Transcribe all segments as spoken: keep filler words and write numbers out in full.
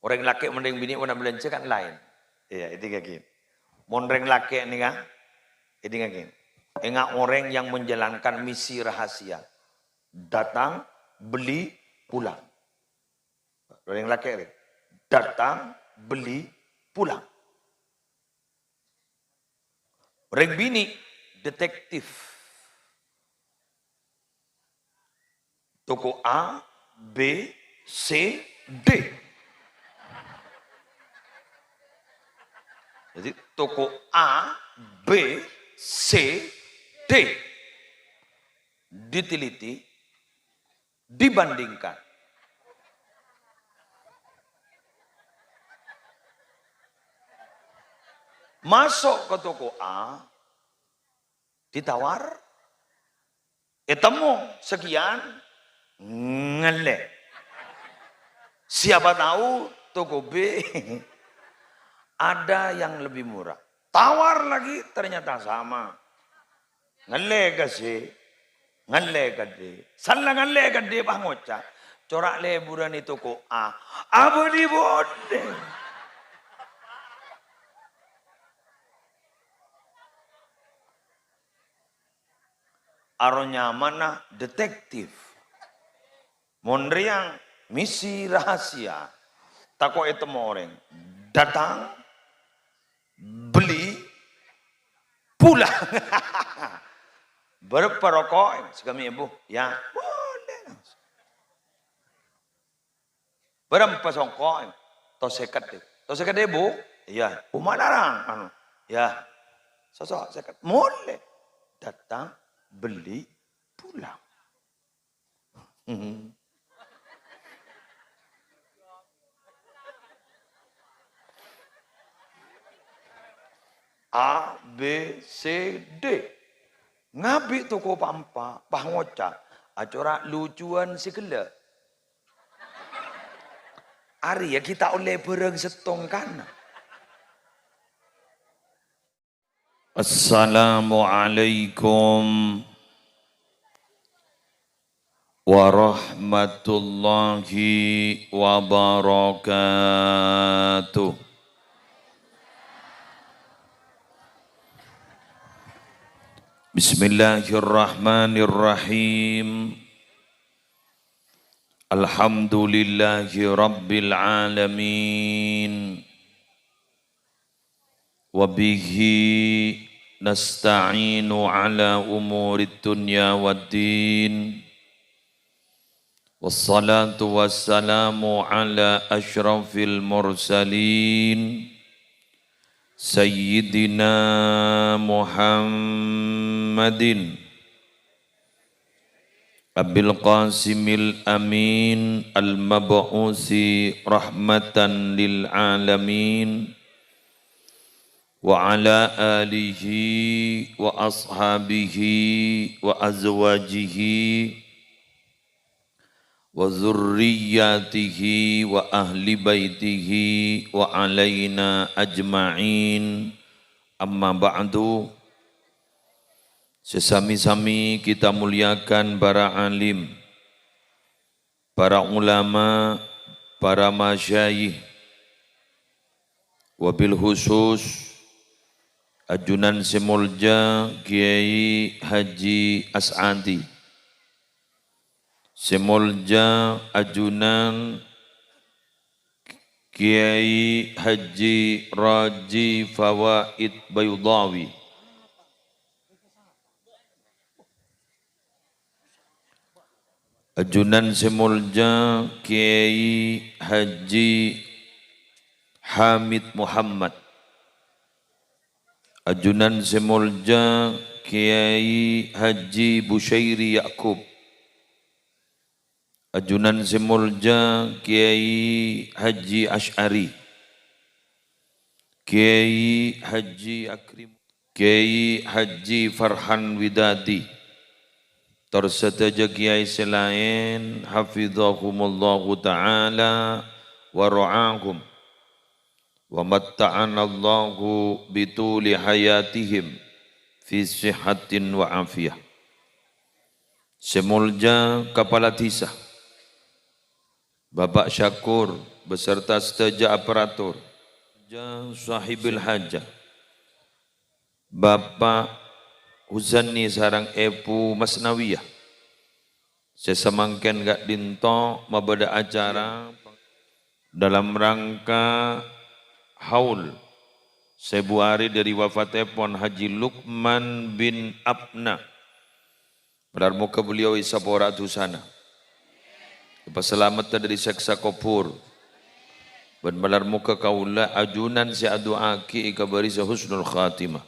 Orèng lakè' mon rèng binè' pona bâlânjhâ kan laèn. Iyâ, èdingngaghi. Mon rèng lakè' nèka, èdingngaghi. Enga' orèng yang menjalankan misi rahasia. Datang, beli, pulang. Rèng lakè' rè. Datang, beli, pulang. Rèng binè' detektif. Toko A, B, C, D. Jadi, toko A, B, C, D. Diteliti, dibandingkan. Maso' ka toko A, ditawar, ètemmo sakèyan, ngallè. Siapa tahu toko B ada yang lebih murah. Tawar lagi, ternyata sama. Ngallè ka C, ngallè ka D. Sella ngallè ka D, pas ngoca', "Cora' lèburân è toko A." Abâli bhudhâ. Aro nyamana detektif. Mon rèya misi rahasia, tako' ètemmo orèng. Datang, beli, pulang. Bârâmpa roko', sakalè, Bu? Ya, boleh langsung. Bârâmpa songko'? Tao sèket, Bu. Tao sèket, Bu? Iyâ. Omma' larang, anu. Iyâ. Soso' sèket. Molè. Datang, beli, pulang. A, B, C, D. Ngabit toko pa'-empa', pas ngoca', "Acora' lucuwân sè ghellâ'." Arèya ghi' ta' ollè bârâng sèttong kana. Assalamualaikum warahmatullahi wabarakatuh. Bismillahirrahmanirrahim. Alhamdulillahi rabbil alamin. Wa bihi nasta'inu ala umurid dunya waddin. Wassalatu wassalamu ala asyrafil mursalin, Sayyidina Muhammadin, Abil Qasimil Amin, al-mab'usi rahmatan lil alamin, wa ala alihi wa ashabihi wa azwajihi wa dzurriyyatihi wa ahli baitihi wa alaina ajma'in. Amma ba'du. Sè sami-sami kita muliakan para alim, para ulama, para masyayikh, wabil khusus ajunan sè molja Kiai Haji As'adi, sè molja ajunan Kiai Haji Raji Fawaid Baydawi, ajunan sè molja Kiai Haji Hamid Muhammad, ajunan sè molja Kiai Haji Busyairi Ya'qub, ajunan sè molja Kiai Haji Asy'ari, Kiai Haji Akrim, Kiai Haji Farhan Widadi, tor sadhâjâ kiai sè laèn, hafizahumullahu ta'ala wa ra'ahum, wa matta'anallahu bituli hayatihim fi sihhatin wa afiyah. Sè molja Kapala Dhisa, Bapak Syakur, beserta sadhâjâ aparatur, sadhâjâ sahibil hajah, Bapa' Huzani sareng Èbhu Masnawiyah, sè samangkèn ka'dinto mabâdâ acara dalam rangka haul sèbu arè dâri wafatèpon Haji Lukman bin Abna. Malar moghâ beliau èsapora dusana, èpasalamet dâri sèksa kobhur, bân malar moghâ kaulâ ajunan sè adu'aaghi èkabâri sè husnul khatimah.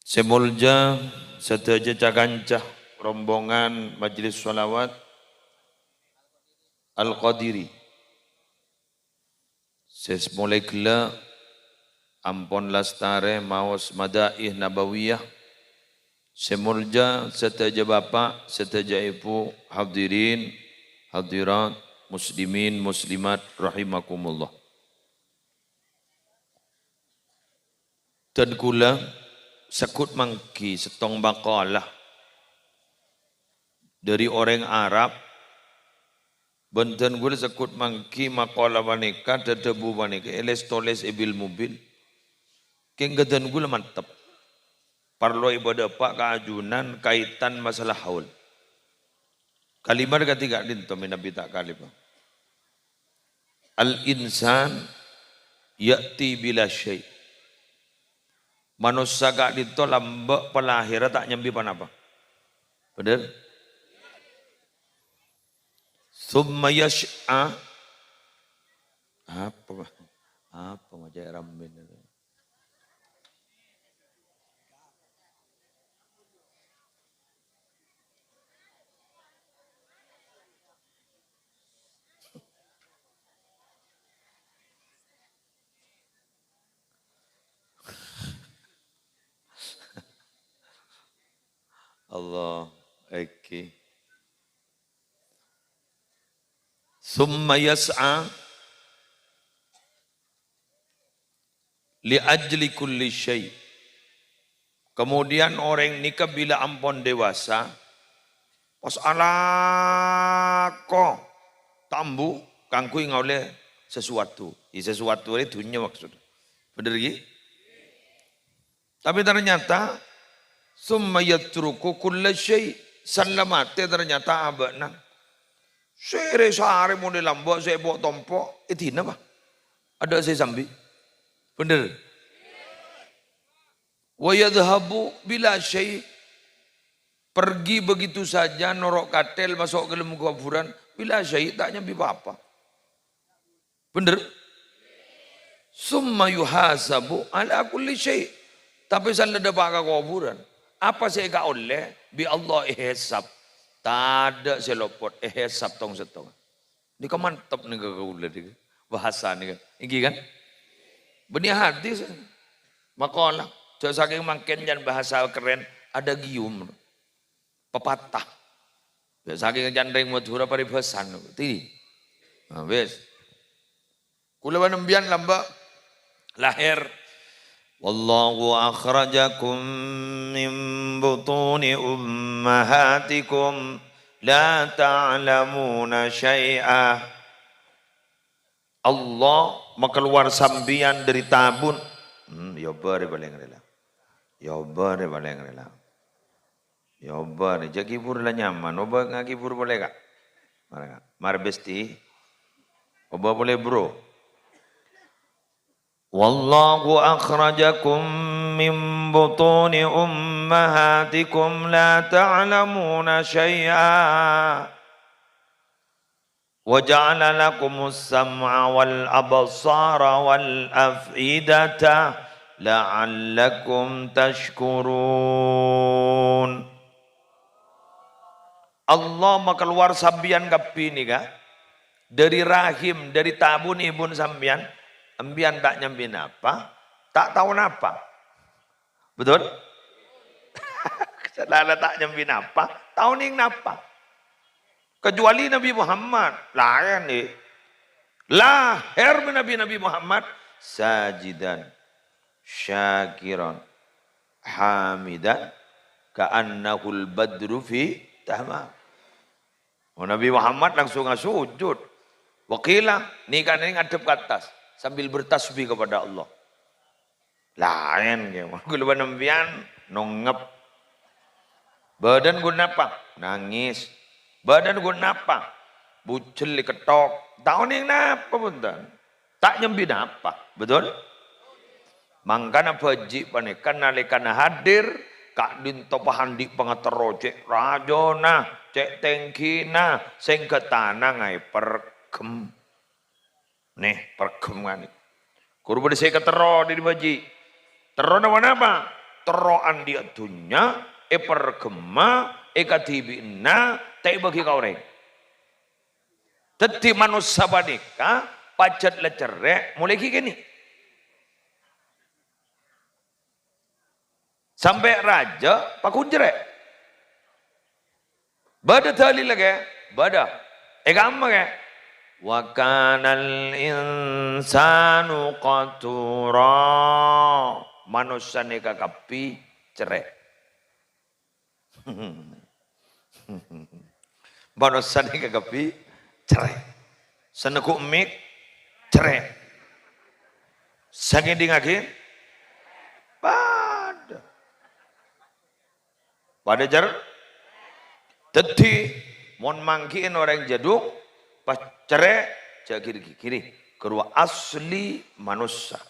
Sè molja sadhâjâ ca-kanca rombongan Majelis Shalawat Al-Qadiri. Sè molaè ghellâ' ampon lastarè maos Madaih Nabawiyah. Sè molja sadhâjâ bapa', sadhâjâ èbhu, hadirin, hadirat, muslimin, muslimat, rahimakumullah. Dân kaulâ segghut mangghi sèttong maqalah dâri orèng Arab, bân dân kaulâ segghut mangghi maqalah panèka, dhâdhâbu panèka èlès-tolès è bil-mobil. Kèng ka dân kaulâ mantep. Parlo èpadâpa' ka ajunan kaitan masalah haul. Kalimat kadhi ka'dinto mènabi ta' kalèbâ. Al-insan ya'ti bila syai'. Manossa ka'dinto lambâ' palahèra ta' nyambi pa-napa. Bhender? Tsumma yas'a. Apa, Pak? Apa maca ramen itu? Allah, èngghi. Tsumma yas'a li ajli kulli syai'. Kemudian orèng nèka bilâ ampon dewasa, pas alako tambu kaangghuy ngaollè sesuatu. Ya, sesuatu rè dhunnya maksud. Bhender, ghi? Tapi ternyata, "Tsumma yatruku kulla syai'." Saellana matè ternyata abâ'na. Sè rè-sarè mon è lambâ', sè èpo'-tompo', èdina, Pak. Adâ' sè sambi. Bhender? "Wa yadhhabu bila syai'." Pergi begitu saja, noro' kathèl, maso' ka dâlem kobhurân, bila syai', ta' nyambi pa-apa. Bhender? "Tsumma yuhasabu ala kulli syai'." Tapè saellana dâpa' ka kobhurân, apa sè èkaollè bi' Allah èhèsab. Tadâ' sè lopot, èhèsab tong-settonga. Nèka mantep nèka kaulâ nèka. Bahasa nèka. Èngghi kan? Bânnè hadis. Maqalah. Jhâ' sakèng mangkèn jhân bahasa keren, adagium. Pepatah. Ya, sakèng can rèng Madhurâ paribhâsan. Ti. Nah, wis. Kaulâ bân sampèyan lambâ' lahèr. "Wallahu akhrajakum min butuni ummahatikum la ta'lamuna syai'a." Allah makalowar sampèyan dâri tabun. Hmm, ya bârâ palèng rèla. Ya bârâ palèng rèla. Ya, obâ nè, jhâ' ghibur la nyaman. Obâ ngghibur polè, Ka'. Mara, Ka'. Mara, Besti. Obâ polè, Bro. "Wallahu akhrajakum min butuni ummahatikum la ta'lamuna syai'a." "Wa ja'ala lakumus sam'a wal absara wal af'idata la'allakum tasykurun." Allah makalowar sampèyan kabbhi nèka dâri rahim, dâri tabun èbhuna sampèyan. Sampèyan ta' nyambi napa, ta' tao napa. Betul? Saellana ta' nyambi napa, ta' onèng napa. Kecuali Nabi Muhammad, laèn, eh. Lahèr manabi Nabi Muhammad, sajidan, syakiran, hamidan, ka'annahul badru fi tamam. Oh, Nabi Muhammad langsung asujud. Wa qila, nèka nèng ngadhep ka attas sambil bertasbih kepada Allah. Laèn, ghi. Kaulâ bân sampèyan nongngep. Bâdân ghun napa? Nangès. Bâdân ghun napa? Bujel èketthok. Ta' onèng napa, bhunten. Ta' nyambi napa. Betul? Mangkana bhâji' panèka nalèkana hadir, ka'dinto paandi' pangaterro cè' rajâna, cè' tèngghina, sèngghâ tanangnga èperghem. Nè, perghem ghânèka. Ghuru bâdâ sè èkaterro dâri bhâji'. Terrona ponapa? Terro andi'â dhunnya, èperghemma, èkadhibi'na, ta' èbâgi ka orèng. Dhâddhi manossa panèka pajhât la cerrè' molaè ghi' kènè'. Sampè' rajâ paghun cerrè'. Bâdâ dalilla, ghi? Bâdâ. È kamma, ghi? "Wa kanal insanu qatura." Manossa nèka kabbhi cerrè'. Manossa nèka kabbhi cerrè'. Sè neggu' mik cerrè'. Sè ngèdingngaghi padâ. Padâ cer-, dhâddhi, mon mangghi'in orèng jhâdung, pas cerrè', jhâ' ghiri-ghiri. Ghâruwa asli manossa.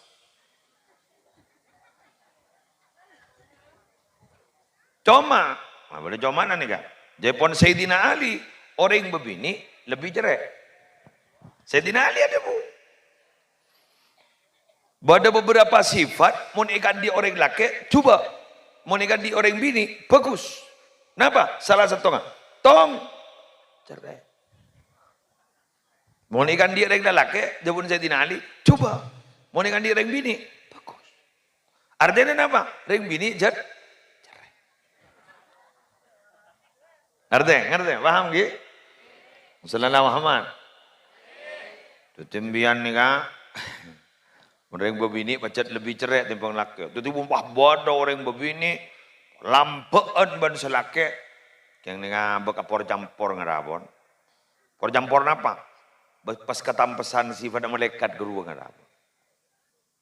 Coma, nah, bâdâ comana nèka. Jârèpon Sayyidina Ali, orèng bâbinè' lebbi cerrè'. Sayyidina Ali adhâbu, bâdâ beberapa sifat, mon èkaandi' orèng lakè', jhubâ'. Mon èkaandi' orèng binè', bhâghus. Napa? Sala sèttonga. Tong. Cerrè'. Mon èkaandi' rèng lalakè', dhâbuna Sayyidina Ali, "Jhubâ'." Mon èkaandi' rèng binè', bhâghus. Artèna napa? Rèng binè' jhât-, cerrè'. Ngartè? Ngartè? Paham, ghi? Sallallahu Muhammad. Dhâddhi, sampèyan nèka, mon rèng bâbinè' pajhât lebbi cerrè' tèmbhâng lakè'. Dhâddhi, mon pas bâdâ orèng bâbinè' lambâ'ân bân sè lakè', kèng nèka bâk apor-campor ngarapon. Por-campor napa? Bâ-, pas katampessan sifat malaèkat ghâruwa ngarapon.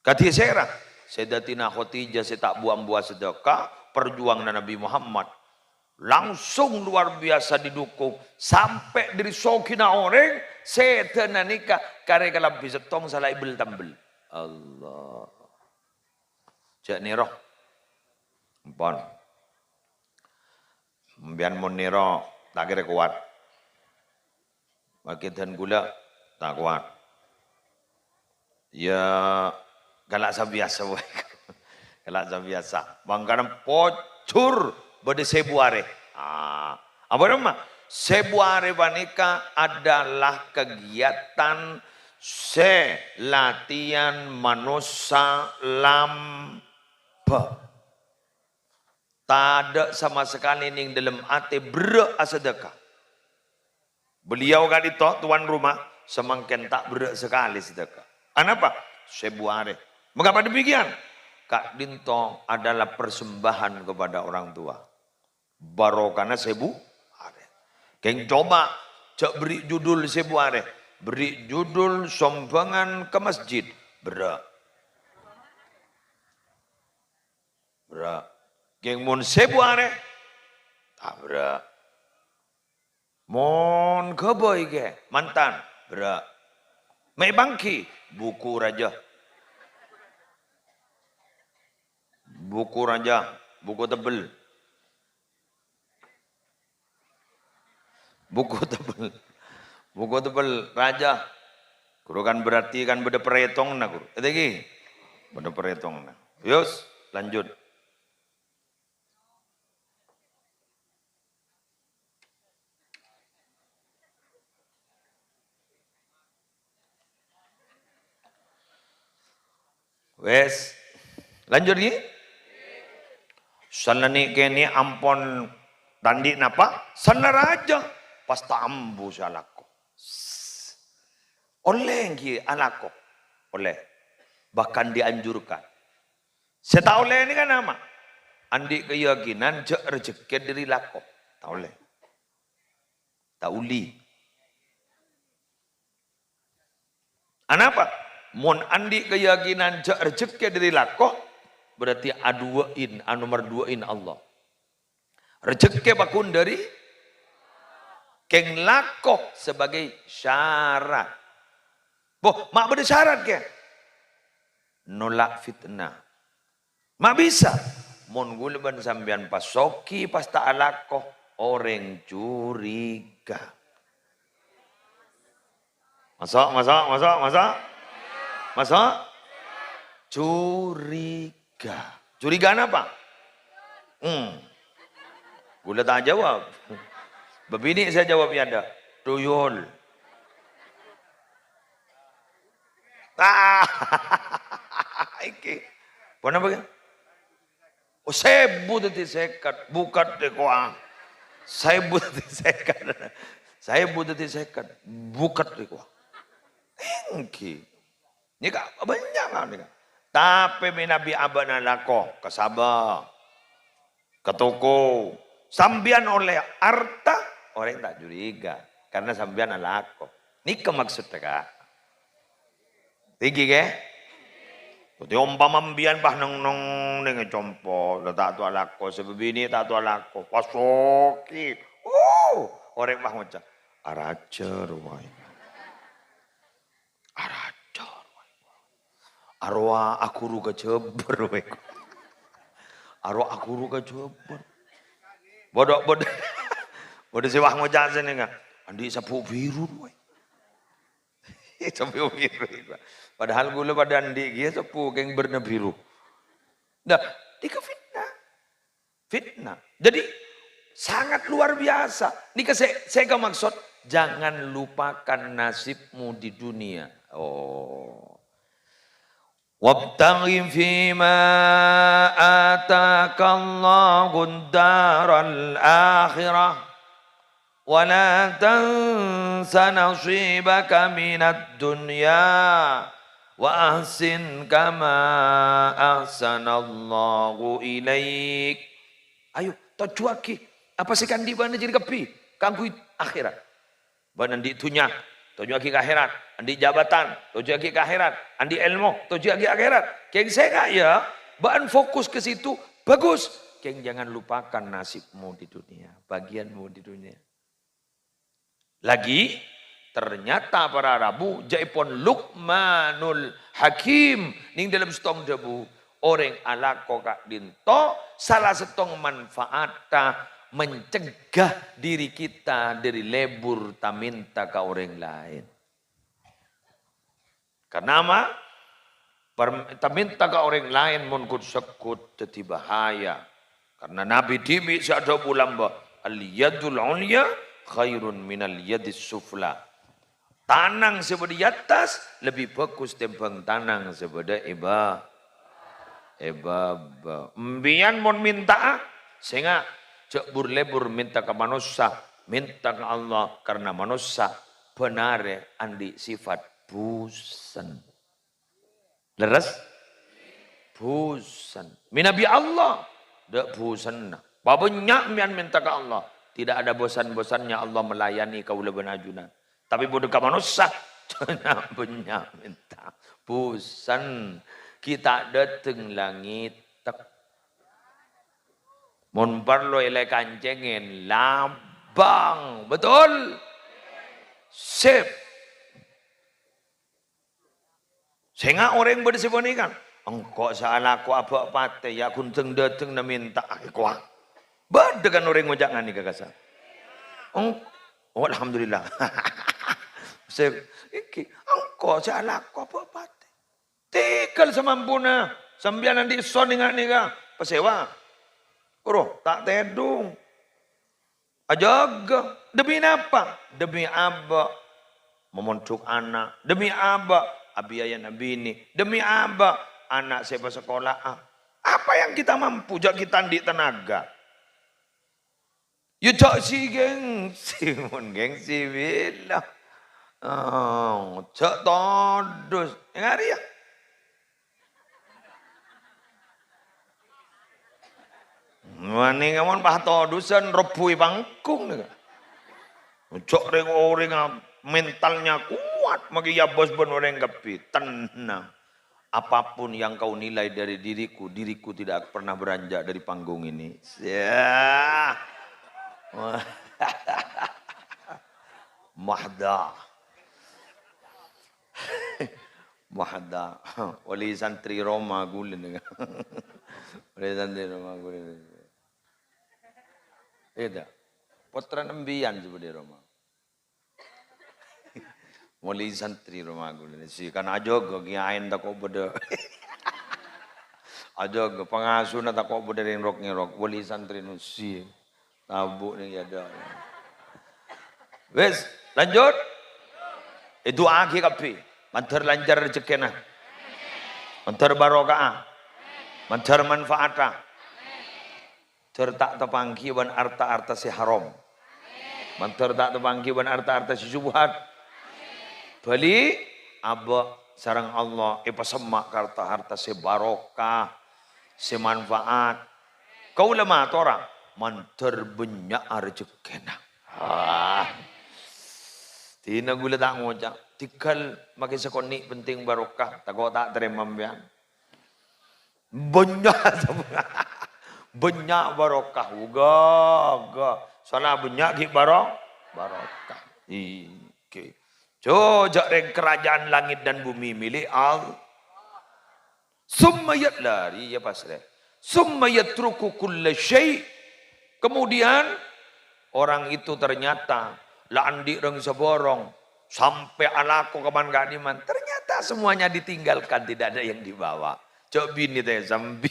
Kadhi sèra? Sayyidatina Khadijah sè ta' bu-ambuwâ sedekah, perjuanganna Nabi Muhammad. Langsung luar biasa didukung. Sampè' dâri sogina orèng, sèdhâna nèka karè kalambhi sèttong sala èbel-tambel. Allah. Jhâ' nèro. Ampon. Sampèyan mon nèro, ta' kèra kowat. Makè dân ghulâ, ta' kowat. Iyâ, ghellâ' sabiyasa, bhâi. Ghellâ' sabiyasa. Mangkana pojhur bâdâ sèbu arè. Ah, apa nèma? Sèbu arè panèka adalah kegiatan sè latihan manossa lambâ'. Tadâ' sama sakalè neng dâlem atè berrâ' asadâkah. Beliau ka'dinto, tuan rumah, samangkèn ta' berrâ' sakalè sadâkah. Anapa? Sèbu arè. Mengapa demikian? Ka'dinto adalah persembahan kepada orang tua. Barokana sèbu arè. Kèng coba, jhâ' beri judul sèbu arè. Beri judul sombangan ke masjid. Berrâ'. Berrâ'. Kèng mon sèbu arè, ta' berrâ'. Mon ghâbây kè, mantan, berrâ'. Mè' bângghi, buku rajâ. Buku rajâ, buku tebel. Buku tebel. Buku tebel, rajâ. Ghuru kan berarti kan bâdâ perètonganna, ghuru. Ètègi? Bâdâ perètonganna. Yus, lanjut. Wes. Lanjut, ghi? Sanna nè' kènè' ampon ta' andi' napa, sanna rajâ, pas ta' ambu sè alako. Ollè ghi alako. Ollè. Bahkan dianjurkan. Sè ta' ollè nèka napa? Andi' keyakinan jhâ' rejekkè dâri lako. Ta' ollè. Ta' ollè. Anapa? Mon andi' kayakinan ja' rejekkè dhâri lako, berarti aduwâ'in, anomer duwâ'in Allah. Rejekkè paggun dhâri kèng lako sebagai syarat. Boh, ma' bâdâ syarat, kè? Nolak fitnah. Ma' bisa. Mon ghulâ bân sampèyan pas soghi, pas ta' alako, orèng curiga. Maso', maso', maso', maso'? Maso'? Curiga. Curiga napa? Hmm. Ghulâ ta' jawab. Bâbinè' sè jawab ya ndak? Tuyul. Ah, iki. Ponapa, kè? Oh, sèbu dhâddhi sèket, bhuket rèkowa. Sèbu dhâddhi sèket. Sèbu dhâddhi sèket, bhuket rèkowa. Èngghi. Nèka bânnya' kan nèka. Tapè mènabi abâ'na lako, ka sabâ, ka toko, sampèyan ollè arta, orèng ta' curiga, karena sampèyan alako. Nèka maksodda, Ka'. Èngghi, kè? Dhâddhi, ompama sampèyan pas neng-neng neng è compo', la ta' tao alako, sè bâbinè' ta' tao alako, pas soghi. Oh, orèng pas ngoca', "Arajâ rowa." Arajâ rowa. Arowa aghuru ka Jhâbâr, wè. Arowa aghuru ka Jhâbâr. Bâdâ, bâdâ, bâdâ sè pas ngoca' sènèngan, "Andi' sabbhu biru, wè." Sabbhu biru. Padahal ghulâ padâ andi' kèya sabbhu kèng bârna biru. Nah, nèka fitnah. Fitnah. Jadi, sangat luar biasa. Nèka sè, sè èkamaksod, jangan lupakan nasibmu di dunia. Oh. "Wabtaghi fima ataka Allahud daral akhirah, wa la tansa nasibaka minad dunya, wa ahsin kama ahsanallahu ilaik." Ayo, tojjhuwâghi apa sè èkaandi' bâ'na jârèya kabbhi kaangghuy akhèrat. Bâ'na andi' dhunnya, tojjhuwâghi ka akhèrat. Andi' jabatan, tojjhuwâghi ka akhèrat. Andi' èlmo, tojjhuwâghi ka akhèrat. Kèng sènga', ya, bâ'na fokus ka situ, bagus. Kèng jangan lupakan nasibmu di dunia, bagianmu di dunia. Lagi, ternyata para rabu, jâèpon Luqmanul Hakim nèng dâlem sèttong dhâbu, orèng alako ka'dinto sala sèttong manfaatta mencegah diri kita dhâri lebur tamènta ka orèng laèn. Karena apa? Par-, tamènta ka orèng laèn mon ghut-segghut dhâddhi bahaya. Karena Nabi dhibi' sè adhâbu lamba, "Al-yadul ulya khairun minal yadis sufla." Tanang sè bâdâ è attas lebbi bhâghus tèmbhâng tanang sè bâdâ è ba-, è bâbâ. Empèyan mon mènta'a, sènga', jâ' bur-lebur mènta ka manossa, mènta ka Allah, karena manossa bhânarè andi' sifat bhusen. Lerres? Bhusen. Mènabi Allah, dâ' bhusenna. Pabânnya' mèyan mènta ka Allah. Tidak ada bosan-bosannya Allah melayani kaulâ bân ajunan. Tapè bâdâ ka manossa, bânnya' mènta. Bhusen. Ghi' ta' dâteng la ngètèk. Mon parlo èlè kancèngè labâng. Betul? Sip. Sènga' orèng bâdâ sè panèka, "Engko' sè alako abâ' patè, ya ghun dhâng-dâdhângnga mènta'a kowa." Bâdâ kan orèng ngoca' nganèka kassa'. Eng-, oh, alhamdulillah. Sè, iki, "Engko' sè alako abâ' patè." Tèghâl samampuna, sampèyan andi' son ènga' nèka, pasèwa. Oro, ta' tèdung. Ajâgâ. Demi napa? Demi abâ' momondhuk ana'. Demi abâ' abiayana binè. Demi abâ' ana' sè èpasakola'a. Apa yang kita mampu? Jâ' kita andi' tenaga. Ya jâ' sè gengsi, mon gengsi bilâ. Oh, jâ' todus. Ènga' rèya. Wani kamon pas todusan rebbui panggung nèka. Ojo' reng-oreng mentalnya kuat. Kuat, makè èabâs bân orèng kabbhi. Tenang. Apapun yang kau nilai dari diriku, diriku tidak pernah beranjak dari panggung ini. Ya. Mahda. Mahda. Wali santri Roma ghulâ nèka. Wali santri Roma ghulâ. Iyâ, ta? Pottrana embiyan sè bâdâ è Roma. Wali santri Roma ghulâ nèka. Sè kan ajâgâ kèyaèna tako' bâdâ. Ajâgâ pangasona tako' bâdâ rèng rok-ngèrok. Wali santri nèka sè tabu' nèng yâ dâ. Wis, lanjut. Èdu'aaghi kabbhi. Mandhâr lancar rejhekkèna. Mandhâr barokah. Mandhâr manfaatta. Mandhâr ta' tapangghi bân arta-arta sè haram. Mandhâr ta' tapangghi bân arta-arta sè syubhat. Bâli, abâ' sareng Allah èpasemma' ka arta-arta sè barokah, sè manfaat. Kaulâ matora, mandhâr bânnya'a rejhekkèna. Ah. Dina ghulâ ta' ngoca', "Dhigghâl makè sakonè' penting barokah, tako' ta' tarèma empèyan." Bânnya', bânnya' barokah, ghâ-ghâ. Sala bânnya' ghi' baro-, barokah. Èngghi. Jo, jhâ' rèng kerajaan langit dan bumi milik Allah. Summa yat-, la rèya pasrè. Summa yatruku kulla syai'. Kemudian orang itu ternyata la andi' rèng saborong, sampè' alako ka man-ka'dimman. Ternyata semuanya ditinggalkan, tidak ada yang dibawa. Jo' binè ta' sambi.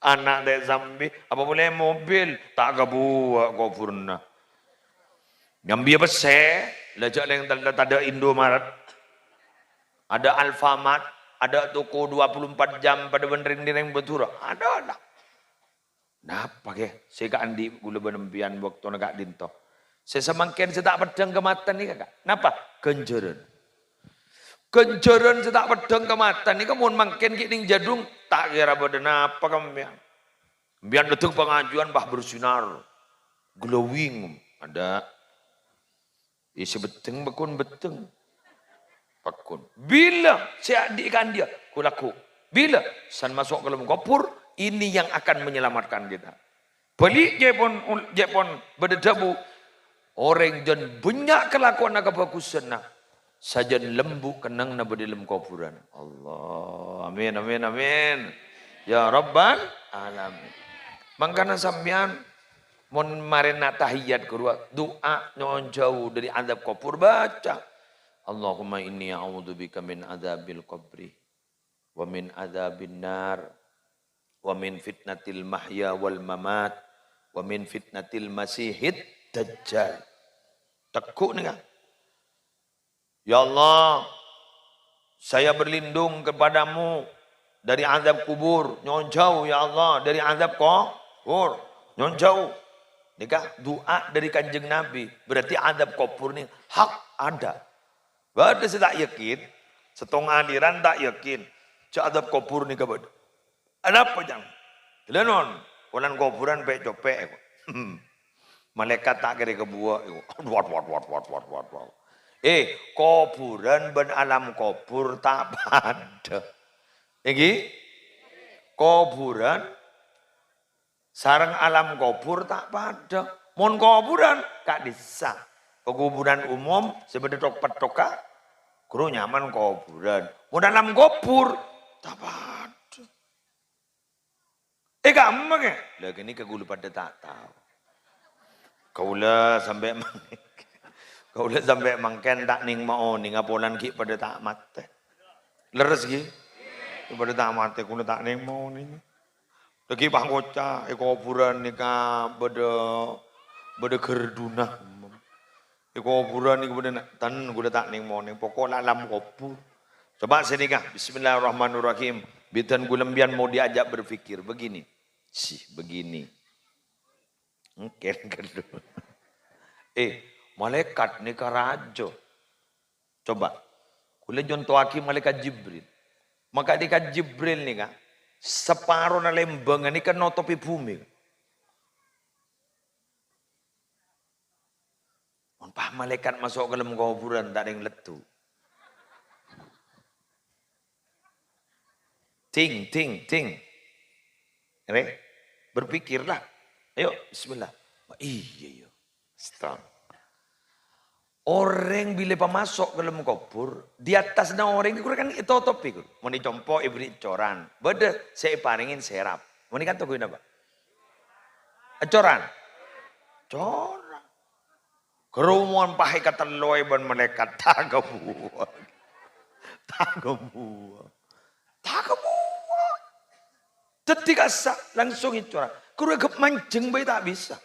Ana' ta' sambi, apa polè mobil, ta' kabuwâ' kobhurrâ. Nyambiyâ pèssè, la jhâ' lèng tella tadâ' Indomaret. Ada Alfamart, ada toko dua puluh empat jam padâ bân rèng-dèrèng Madhurâ. Ada, ada. Napa, kè? Sè kaandi' ghulâ bân empèyan bâktona ka'dinto. Sè samangkèn sè ta' peddhâng ka mata nèka, Ka'. Napa? Ghânjhârân. Ghânjhârân sè ta' peddhâng ka mata nèka mon mangkèn ghi' nèng jhâdhung, ta' kèra bâdâ napa ka empèyan. Empèyan dâteng pangajiân, bâh, bersinar, glowing, ada. Iyâ, sè beddhâng, pèkkun beddhâng. Pèkkun. Bilâ sè andi' kaandi'â, ghu-lagghu'. Bilâ san maso' ka dâlem kobhur, ini yang akan menyelamatkan kita. Bâli' jhâ' pon, jhâ' pon bâdâ dhâbu, orèng jân bânnya' kalakowanna kabhâghusânna, sajân lembu' kennengnganna bâdâ è dâlem kobhurân. Allah. Amin, amin, amin. Ya Rabbal Alamin. Mangkana sampèyan, mon marèna tahiyat ghâruwa, du'a nyo'on jhâu dâri adzab kobhur, baca, "Allahumma inni a'udzubika min adzabil qabri, wa min adzabin nar, wa min fitnatil mahya wal mamat, wa min fitnatil masihid dajjal." Tegghu' nèka. Ya Allah, saya berlindung kepadamu dari azab kubur. Nyo'on jhâu, ya Allah, dâri azab kubur. Nyo'on jhâu. Nèka du'a dâri Kanjeng Nabi. Berarti azab kubur nèka hak ada. Bâdâ sè ta' yakin, sèttong aliran ta' yakin, jhâ' azab kubur nèka bâdâ. Anapa, Jang? Ghellâ' non, polana kobhurân pè'-copè', ko'. Malaèkat ta' kèra kabuwâ', ko'. Wat, wat, wat. Eh, kobhurân bân alam kobhur ta' padâ. Èngghi? Kobhurân sareng alam kobhur ta' padâ. Mon kobhurân, ka'dissa'. Pakobhurân umum, sè bâdâ tok-pettoka, ghâruwa nyamana kobhurân. Mon alam kobhur, ta' padâ. Eh, kamma, kè? Lah, ghânèka kaulâ padâ ta' tao. Kaulâ sampè' mang-, kaulâ sampè' mangkèn ta' nèng maonènga polana ghi' padâ ta' matè. Lerres, ghi? Ghi' padâ ta' matè, kaulâ ta' nèng maonènga. Lagi pangoca', è kobhurân nèka bâdâ, bâdâ ghârdhuna. È kobhurân nèka bâdâ na-, ten, kaulâ ta' nèng maonèng. Pokok la alam kobhur. Coba sè nèka, Bismillahirrahmanirrahim. Bhidhân kaulâ empèyan mau diajak berpikir. Begini. Sih, begini. Mungkin ghâllu. Eh, malaèkat nèka rajâ. Coba, kaulâ nyontowaghi malaèkat Jibril. Malaèkat Jibril nèka, saparona lèmbângnga nèka notobhi bhumè. Mon Pas malaèkat maso' ka dâlem kobhurân, ta' rèng leddhu. Ding, ding, ding. Rè, berpikirlah. Ayo, bismillah. Wah, iyâ, iyâ. Stop. Orèng bilâ pamaso' ka dâlem kobhur, di attasna orèng iku kan ètotopi, Gur. Mon è compo' èberri' coran. Bâdâ sè èparèngè serap. Mon è kanto ghun napa? Coran. Coran. Kerumunan pahè katellowè bân malaèkat, ta' kabuwâng. Ta' kabuwâng. Ta' kabuwâng. Dhâddhi kassa' langsung ècoran. Kuru èghep manjeng bhâi ta' bisa.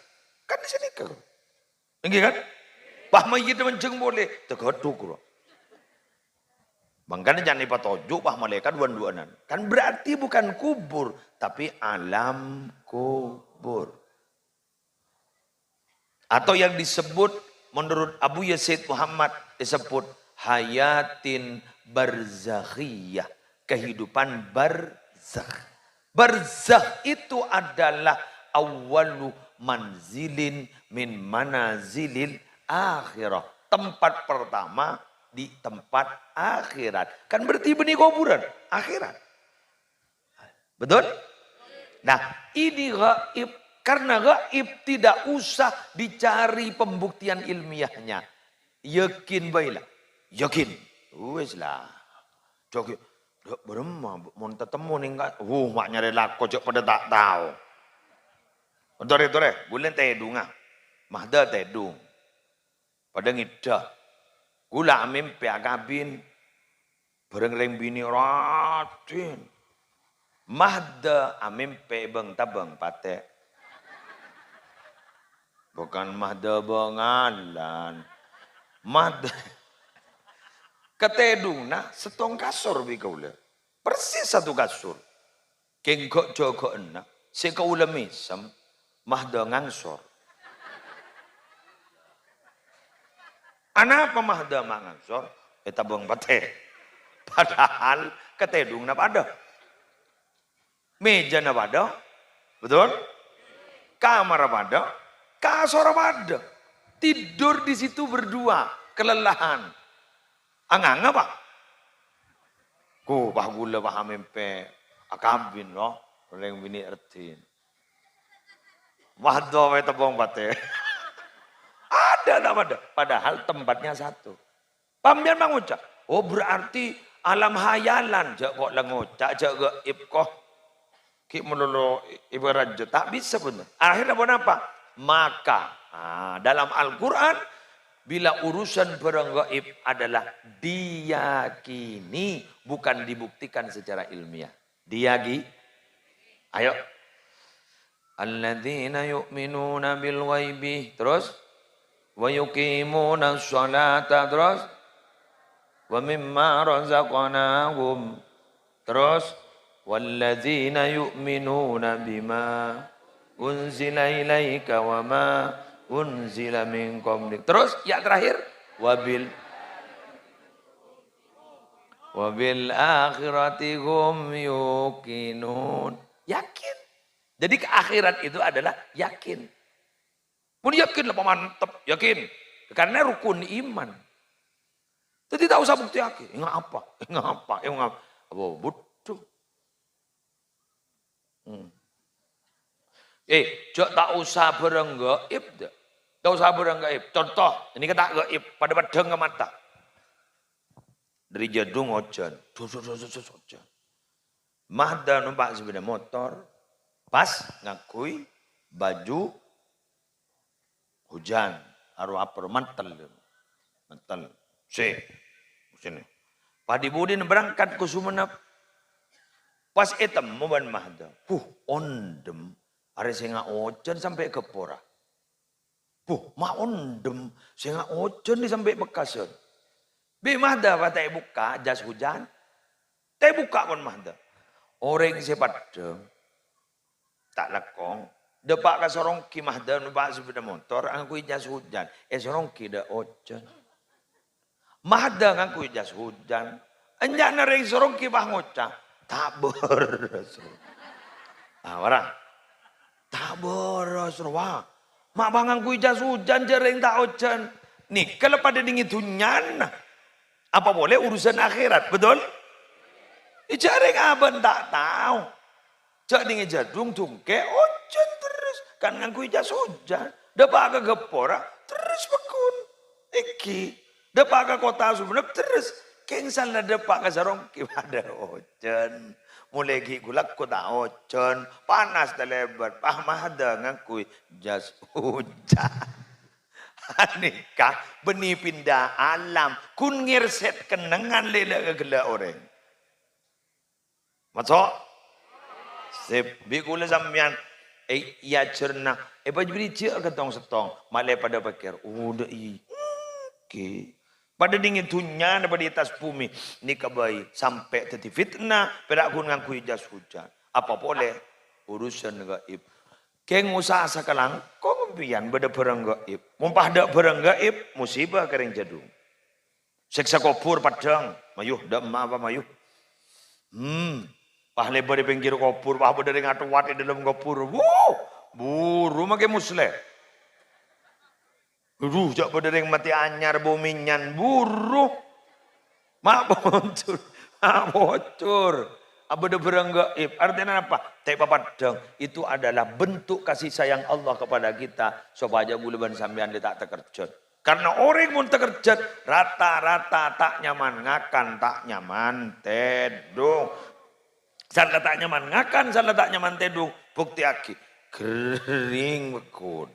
Kan di sini kuru. Èngghi kan? Pas mayyit manjeng polè, taghâdhu kuru. Mangkana jhâ' èpatoju' pas malaèkat wan-duwânan. Kan berarti bukan kubur, tapi alam kubur. Atau yang disebut, menurut Abu Yazid Muhammad, disebut hayatin barzakhiyah, kehidupan barzakh. Barzakh itu adalah awwalu manzilin min manazilil akhirah. Tempat pertama di tempat akhirat. Kan berarti bânnè kobhurân, akhirat. Betul? Nah, ini gaib. Karena gaib tidak usah dicari pembuktian ilmiahnya. Yakin bhâi la. Yakin. Wis la. Jhâ' ghi', "Dâ' bârâmma mon tatemmo nèng ka-," wuh, ma' nyarè lako jhâ' padâ ta' tao. Torè, torè, ghulâ tèdunga. Mahda tèdung. Padâ ngèdhâ. Ghulâ amèmpè akabin. Bhâreng rèng binè' rajin. Mahda amèmpè bâng-tabâng patè. Bukan mahda bângalan. Mahda. Katèdungnga sèttong kasor bi' kaulâ. Persis satu kasur. Kèng ghâ'-jâghâ'ânna sè kaulâ mèsem, mahda ngangsor. Anapa mahda ma' ngangsor? Ètabâng patè. Padahal katèdungnga padâ. Mèjana padâ. Betul? Kamarra padâ. Kasorra padâ. Tidur di situ berdua. Kelelahan. Anganga, Pa'? Ko, Pa', ghulâ, Pa', amèmpè akabin, no. Orèng binè' raddhin. Mahda bhâi ètabâng patè. Ada, ta' ada? Padahal tempatnya satu. Sampèyan ma' ngoca', "Oh, berarti alam hayalan." Jhâ' ko' la ngoca', jhâ' gaib ko'. Ghi' malolo ibarat jhâ' ta' bisa bhender. Akhirnya ponapa? Maka, ah, dalam Al-Quran, bila urusan barang gaib adalah diyakini, bukan dibuktikan secara ilmiah. Diyaki-, ayo. "Alladzina yu'minuna bil ghaibi." Terus? "Wa yuqimunas sholata." Terus? "Wa mimma razaqnahum." Terus? "Walladzina yu'minuna bima unzila ilaika wa ma unzila min qablik." Terus, ya terakhir, "Wabil, wabil akhirati hum yuqinun." Yakin. Jadi ke akhirat itu adalah yakin. Pun yakin lah, mantep, yakin. Karena rukun iman. Jadi tak usah buktèyaghi. Enggak apa, enggak apa, enggak apa. Apa, bodoh. Hmm. Eh, jhâ' ta' osa bârâng gaib, dâ'. Ta' osa bârâng gaib. Contoh, ini kan ta' gaib, padâ-padâ ka mata. Dâri jhâdhung ojhân. Dus, dus, dus, dus, dus, ojhân. Mahda nompa' sepeda motor, pas ngangghuy baju hujan, aro apor, mantel. Mantel. Sè, sini. Padi-pudina berangkat ka Sumenep. Pas ètemmo bân Mahda. Huh, ondhem. Arè sènga' ojhân sampè' ghâpora. Buh, ma' ondhem, sènga' ojhân dhi sampè' Pekkasan. Bi' Mahda, pas ta' èbukka' jas hujan. Ta' èbukka' pon Mahda. Orèng sè paddhâng, ta' lekkong, dâpa' ka Sorongki Mahda nompa' sepeda motor, angghuy jas hujan. È Sorongki dâ' ojhân. Mahda ngangghuy jas hujan. Enjâ'na rèng Sorongki pas ngoca', "Ta' bârâs, rowa." Ah, wara. "Ta' bârâs, rowa. Ma' pas ngangghuy jas hujan, jhâ' rèng ta' ojhân." Nèka la padâ nèng è dhunnyana. Apa polè urusan akhèrat, betul? Jhâ' rèng abâ' ta' tao. Jhâ' nèng è jhâdhung dhungkè, ojhân terros. Kan ngangghuy jas ojhân. Dâpa' ka Gapura, terros pèkkon. Èngghi. Dâpa' ka kottha Sumenep, terros. Kèng sala dâpa' ka Sarongkè, padâ ojhân. Molaè ghi' ghu-lagghu ta' ojhân. Panas talèbât. Pah, maddhâ ngangghuy jas ojhân. Nèka bânnè pinda alam, ghun ngèrsèt kennengngan lè-, lè-, ghellâ' orèng. Maso'? Sip, bi' kaulâ sampèyan, eh, èajhârâna, èpabhâjâ ka tong-settong, malè padâ pèkkèr, "Oh, dâ' iyâ, èngghi." Padâ nèng è dhunnyana, padâ è attas bhumè, nèka bhâi, sampè' dhâddhi fitna, pèra' ghun ngangghuy jas ojhân. Apa polè urusan gaib. Kèng usaha sakalangkong sampèyan bâdâ bhârâng gaib. Mon padâ bhârâng gaib, musibâ ka rèng jhâdhung. Sèksa kobhur peddhâng, mayu, dâ' emma apa mayu. Hmm, pas lèbât è pèngghir kobhur, pas bâdâ rèng atowat è dâlem kobhur. Wuh, buru makè moslè. Aduh, jhâ' bâdâ rèng matè anyar, bâ' mènyan, buru. Ma' bocor, ma' bocor. Abâdâ bhârâng gaib. Artèna apa? Ta' èpapeddhâng. Itu adalah bentuk kasih sayang Allah kepada kita, supaya kaulâ bân sampèyan lè ta' takerjhât. Karena orèng mon takerjhât, rata-rata ta' nyaman ngakan, ta' nyaman tèdung. Sala ta' nyaman ngakan, sala ta' nyaman tèdung, buktèyaghi, ghâring pèkkon.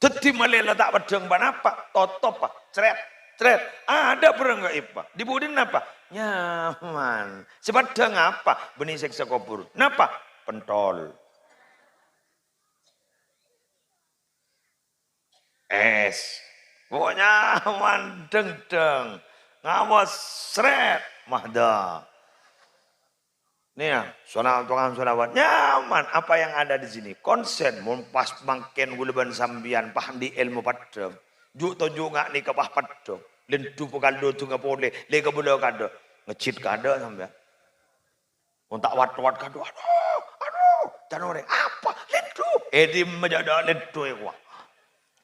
Dhâddhi malè la ta' peddhâng ponapa, totop, Pak. Crèt, crèt. Adâ' bhârâng gaib, Pak. Dhi budina, Pak? Nyaman. Sè peddhâng apa? Bânnè sèksa kobhur. Napa? Pentol. Es. Pokoknya nyaman, dengdeng. Ngawas, sret, maddhâ. Nih ya, sholawat, tukang sholawat. Nyaman. Apa yang ada di sini? Konsen. Mon pas mangkèn kaulâ bân sampèyan, pas andi' èlmo peddhâng. Ju' toju' nga' nèka pas peddhâng. Lèndhu pokal dodungnga polè. Lè kabâlâ kadâ'. Ngejjhit kadâ' sampèyan. Mon ta' wat-wat kadhu, "Adu, adu," can orèng, "Apa? Lèndhu?" È dimma jhâ' dâ' lèndhu è kowa.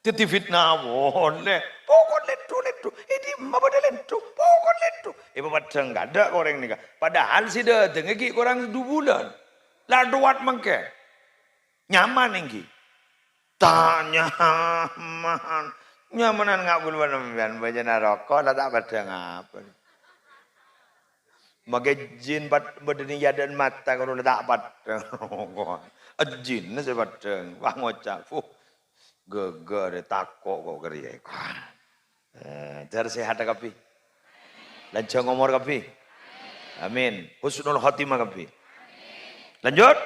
Dhâddhi fitna polè. Pokok lèndhu, lèndhu. È dimma bâdâ lèndhu? Pokok lèndhu. Èpapeddhâng kadâ' ka orèng nèka. Padahal sè dâteng ghi' korang du bulân. La dowat mangkèn. Nyaman èngghi? Ta' nyaman. Nyamanan nga' kaulâ bân sampèyan, bâjâna roko' la ta' peddhâng apa. Makè jin pad-, bâdâ nèyadhân mata kaulâ la ta' peddhâng. Jin sè peddhâng, wah ngoca', "Fuh, ghâghâr, tako' ko' karèya." Eh, jhâr sehat kabbhi. Lanjhâng omor kabbhi. Amin. Husnul khotimah kabbhi. Lanjut.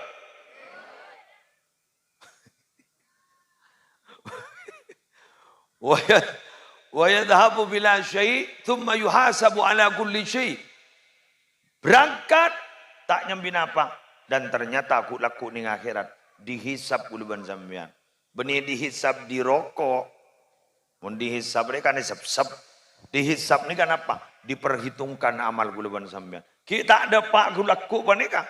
Wa ya-, wa yadhhabu bila syai', tsumma yuhasabu ala kulli syai'. Berangkat, ta' nyambi napa, dan ternyata ghu'-, lagghu' nèng akhèrat, dihisab kaulâ bân sampèyan. Bânnè dihisab dhi roko'. Mon dihisab rè kan èsepsep. Dihisab nèka napa? Diperhitungkan amal kaulâ bân sampèyan. Ghi' ta' dâpa' ghu'-, lagghu' panèka.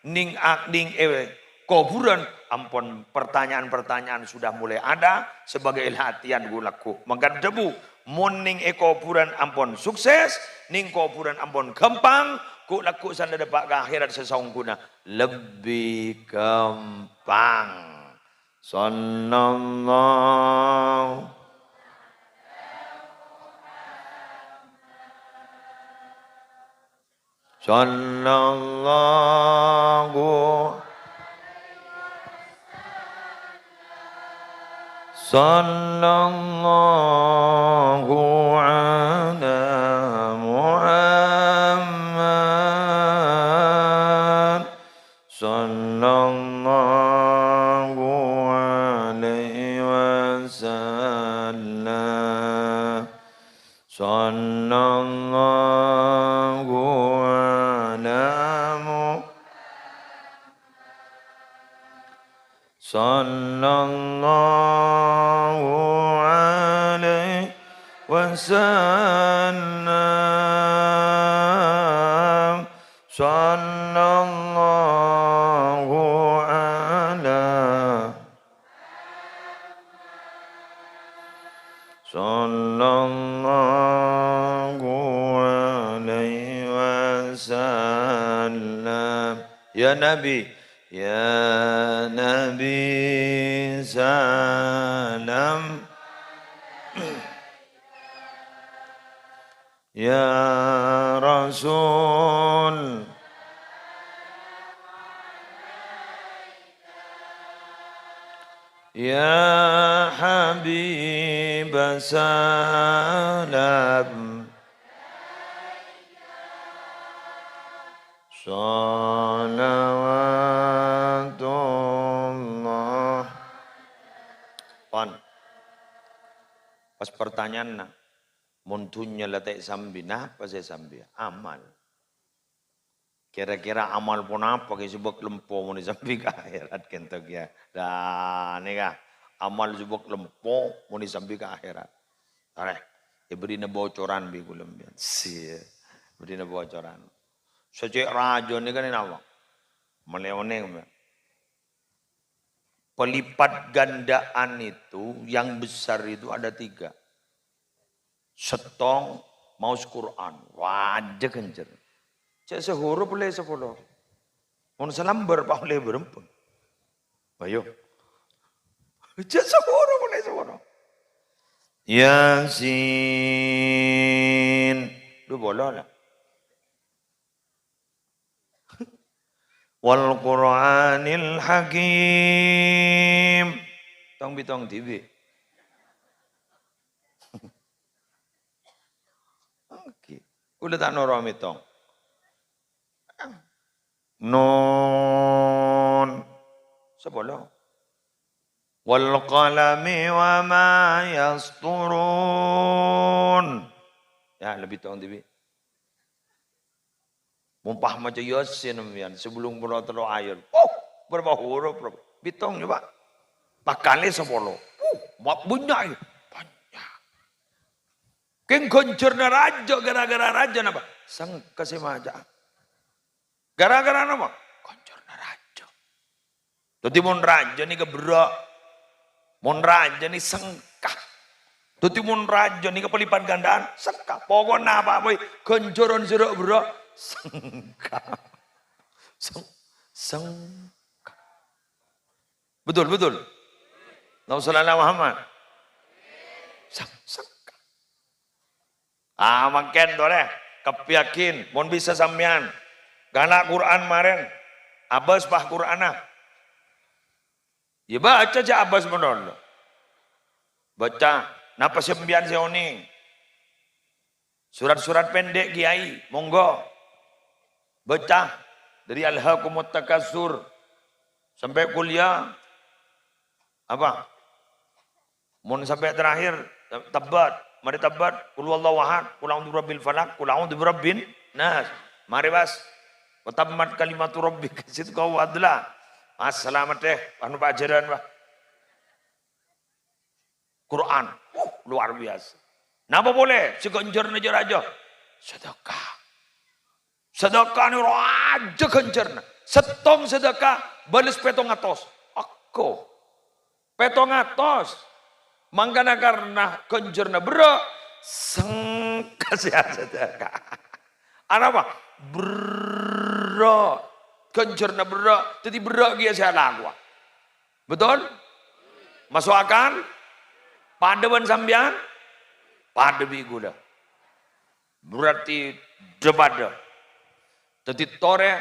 Nèng a-, nèng è kobhurân ampon pertanyaan-pertanyaan sudah mulai ada sebagai latihan ghu'-, lagghu'. Mangkana dhâbu, mon nèng è kobhurân ampon sukses, nèng kobhurân ampon ghâmpang, ghu'-, lagghu' sè la dâpa' ka akhèrat sè saongghuna lebbi ghâmpang. Sallallahu. Sallallahu. Sallallahu ala Muhammad. Sallallahu alaihi wasallam. Sallallahu ala Mu-, sallallahu alaihi wasallam. Sallallahu ala. Sallallahu salam. Ya Nabi, ya Nabi, salam. Ya Rasul. Ya Habib, salam. Shalawatullah. Pon. Pas pertanyaanna, mon dhunnya la ta' èsambi, napa sè èsambi? Amal. Kira-kira amal ponapa ghi' sè bâk lempo mon èsambi ka akhèrat, ghânto kèya. Lah, nèka, amal sè bâk lempo mon èsambi ka akhèrat. Arè, èbâdhina bocoran bi' kaulâ sampèyan. Sè, èbâdhina bocoran. Sè cè' rajâ nèka napa? Malè onèng, Mbak. Pelipat gandaan itu, yang besar itu ada tiga. Sèttong maos Qur'an, wajâ ghânjhâr. Cè' sahoro polè sapolo. Mon salambâr, paolè bârâmpa. Ayo. Cè' sahoro polè sapolo. Yasin. Dhu polo la. Wal Qur'anil Hakim. Tong-bitong dhibi'. Oke. Kaulâ ta' noro' mètong. Nun. Sapolo. Wal qalami wa ma yasturun. Ya, lebbi tong dhibi'. Mon pas maca Yasin sampèyan, sabellun polo tello' ayat. Oh, berapa huruf, bro? Bitong, coba. Pas kalè sapolo. Uh, ma-, bânnya', ya. Bânnya'. Kèng ghânjhârna rajâ, gara-gara rajâ napa? Sengka sè maca'a. Gara-gara napa? Ghânjhârna rajâ. Dhâddhi, mon rajâ nèka berrâ', mon rajâ nè sengka. Dhâddhi, mon rajâ nèka pelipat gandaan, sengka. Pokokna apa bhâi, ghânjhârân sè ra-, berrâ', sengka. Seng-, sengka. Betul, betul. Allahumma shalli ala Muhammad. Seng-, sengka. Ah, mangkèn, torè, kabbhi yakin, mon bisa sampèyan, ghâna' Qur'an marèn, abâs, pas, Qur'anna. Ya, baca jhâ' abâs mon olo. Baca, napa sampèyan sè onèng? Surat-surat pendek, Kiai, monggo. Baca, dari Alhaakumut Takatsur sampè' kuliah. Apa? Mon sampè' terakhir, Tabbat. Marè Tabbat, Qul huwallahu ahad, Qul a'udzu birabbil falaq, Qul a'udzu birabbin nas. Marè pas, "Wa tammat kalimatu rabbika sidqan wa adla." Pas salamet deh, anu pajhârân, wah. Qur'an. Uh, luar biasa. Napa polè? Sè ghânjhârna jâ-rajâ. Sedekah. Sedekah nè rajâ ghânjhârna. Sèttong sedekah bâles pètong atos. Ago. Pètong atos. Mangkana karna ghânjhârna berrâ', sengka sè asedekah. Arapa? Berrâ'. Ghânjhârna berrâ'. Dhâddhi berrâ' kèya sè alakowa. Betul? Maso' akal? Padâ bân sampèyan? Padâ bi' kaulâ. Berarti dâ-padâ. Dhâddhi torè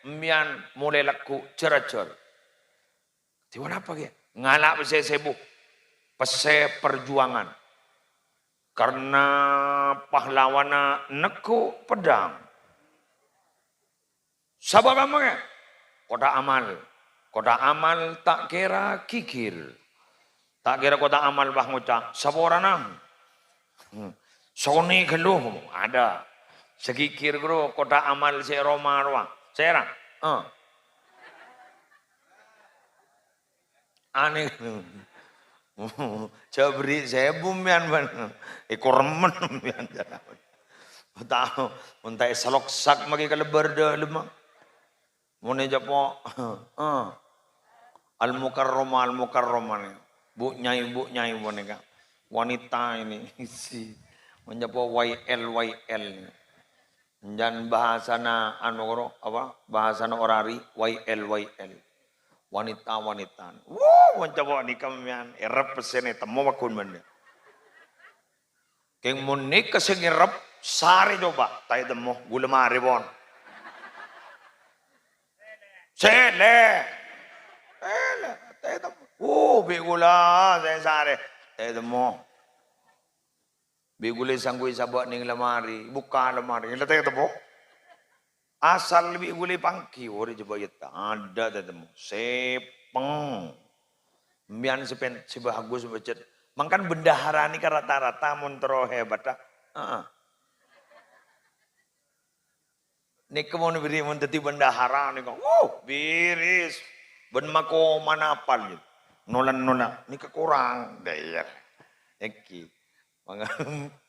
sampèyan molaè lagghu' jhâr-ajhâr. Dhâddhi ponapa kèya? Ngala' pèssè sèbu. Pèssè perjuangan. Karna pahlawanna negghu' peddhâng. Sabâb apa, kè? Kotak amal. Kotak amal ta' kèra ghighir. Ta' kèra kotak amal, bâh, ngoca', "Saporana." Hmm. Sony ghâllu, ada. Sè ghighir ghâru kotak amal sè è roma rowa. Sèra? Eh. Anèh. Jhâ' berri' sèbu sampèyan, bân. Èkoremmen sampèyan. Tao, mon ta' èsaloksak maghi ka lebbâr dâlemma. Mon ècapo', eh. Al-Mukarramah, Al-Mukarramah nè. Bu' nyai, bu' nyai panèka. Wanita ini. Isi. Mon ècapo' Y L, Y L. Enjân bhâsana anu ro, apa, bhâsana orari, Y L Y L. Wanita-wanita. Wuh, mon coba nèka mèyan, erep pèssèna ètemmo paggun bân. Kèng mon nèka sè ngerep, sarè coba, ta' ètemmo, ghulâ marè pon. Sèlè. Sèlè, ta' ètemmo. Wuh, bi' ghulâ, sè sarè, ta' ètemmo. Bi' ghulâ sangghuy sabâ' neng lemari, bukka' lemari, la ta' ètemmo. Asal bi' ghulâ èpangghi, orèng jhâ' bâ' iyâ ta' adâ' ta' ètemmo. Sèpèng. Mbiyan sè pen-, sè bhâghus bâcet. Mangkana bendahara nèka rata-rata mon terro hebat, ta'? Heeh. Nèka mon bâri' mon dhâddhi bendahara nèka, wuh, biris. Bân makomana apal, gitu. Nolan-nolan. Nèka korang. Dâ' iyâ. Èngghi.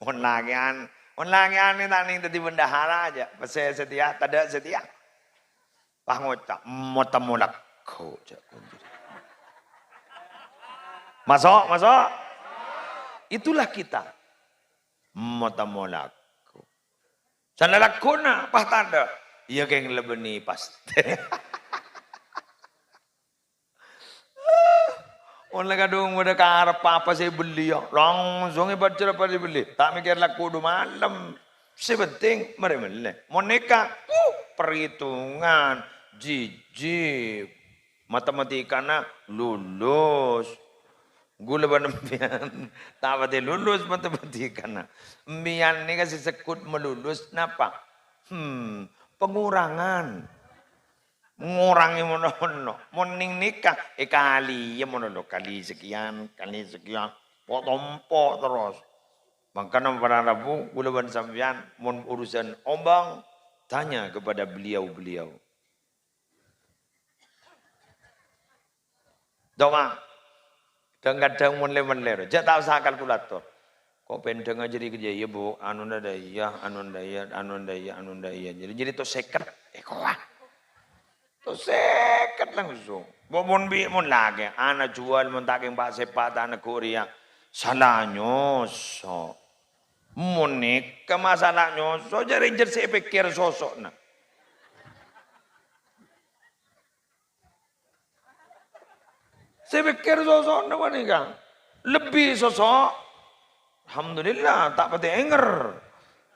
Mon lakè'an, mon lakè'an nè ta' nèng dhâddhi bendahara jhâ'. Pèssè satèya, tadâ' satèya. Pas ngoca', "Mo-temmo lagghu'," jhâ' kunci. Maso', maso'. Itulah kita. "Mo-temmo lagghu'." Sala lagghuna, pas tadâ'. Iyâ, kèng lebâni pas. Mon la kadhung bâdâ karep apa sè èbelli, yâ, langsung èpajhâr apa sè èbelli. Ta' mèkkèr lagghu' du malem. Sè penting, marè mellè. Mon nèka, uh, perhitungan, jhijhib. Matematikana lulus. Ghulâ bân empèyan ta' patè lulus matematikana. Empèyan nèka sè segghut malulus napa? Hmm, pengurangan. Ngorangè mon-, mon-, mon nèng nèka, èkaliyâ mon-, kali sekian, kali sekian, po'-tompo' terros. Mangkana para rabu, ghulâ bân sampèyan, mon urusan ombang, tanya kepada beliau-beliau. Coba. Kadhâng-kadhâng mon lè-mellè, jhâ' ta' osa kalkulator. Ko' pendhângnga jârèya kèya, iyâ, Bu, anuna dâ' iyâ, anuna dâ' iyâ, anuna dâ' iyâ, anuna dâ' iyâ. Jârèya, jârèya to sèket. Eh, kowa. To sèket langsung. Bu, mon bi', mon lakè, ana juwâl, mon ta' kèng pa'-sèpa' ta' neggu' rèya. Sala nyoso. Mon nèka masalah nyoso, jârèya jâr sè èpèkkèr soso'na. Sè pèkkèr soso'na panèka. Lebbi soso', alhamdulillah, ta' patè ènger.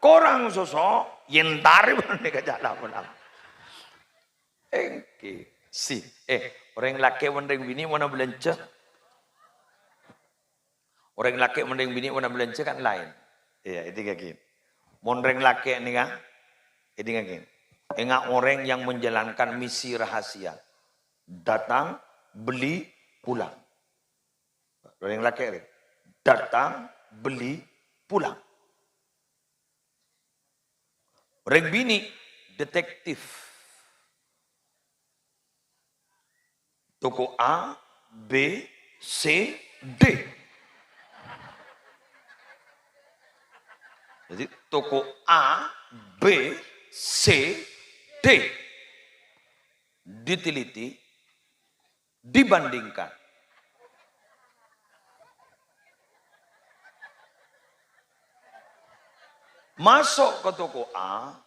Korang soso', yèntarè panèka jhâ' la-pola. Èngghi. Si, eh, orèng lakè' bân orèng binè' mon abhâlânjhâ. Orèng lakè' bân orèng binè' mon abhâlânjhâ kan laèn. Iyâ, èdingngaghi. Mon orèng lakè' nèka, èdingngaghi. Enga' orèng yang menjalankan misi rahasia. Datang, beli, pulang. Orèng lakè' rè. Datang, beli, pulang. Orèng binè' detektif. Toko A, B, C, D. Jadi, toko A, B, C, D. Diteliti, dibandingkan. Masuk ke toko A,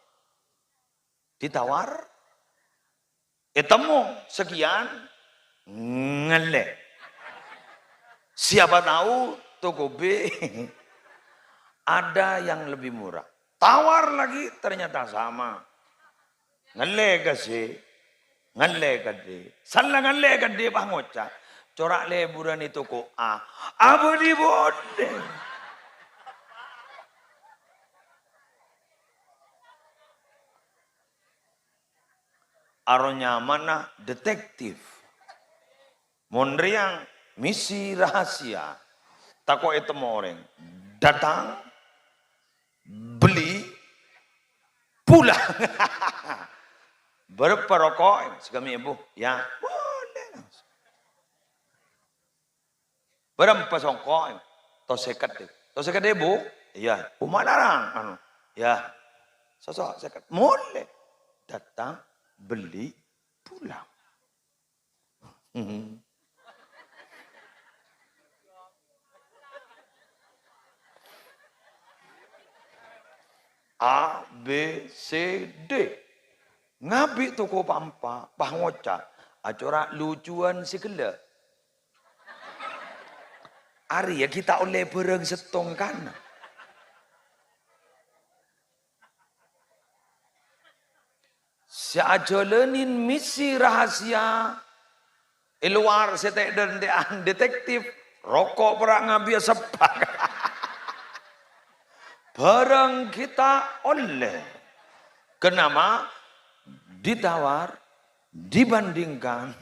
ditawar, ètemmo sekian, ngallè. Siapa tahu toko B ada yang lebih murah. Tawar lagi, ternyata sama. Ngallè ka C, ngallè ka D. Sala ngallè ka D pas ngoca', "Cora' lèburân è toko A, abâli bhudheng." Aro nyamana detektif. Mon rèya misi rahasia, tako' ètemmo orèng. Datang, beli, pulang. Bârâmpa roko', sagâmè' èbu? Ya, boleh langsung. Bârâmpa songko', to sèket, to sèket èbu? Iya, omma' larang, anu, ya, soso' sèket. Molè. Datang, beli, pulang. A, B, C, D. Ngabi' toko pa'-empa', pas ngoca', "Acora' lucuan sè ghellâ'." Arèya ghi' ta' ollè bârâng sèttong kana. Sè ajhâlânin misi rahasia è lowar sè tè'-dântè'an detektif, roko' pèra' ngabi'â sebbhâk. Bârâng ghi' ta' ollè. Kenapa? Ditawar, dibandingkan.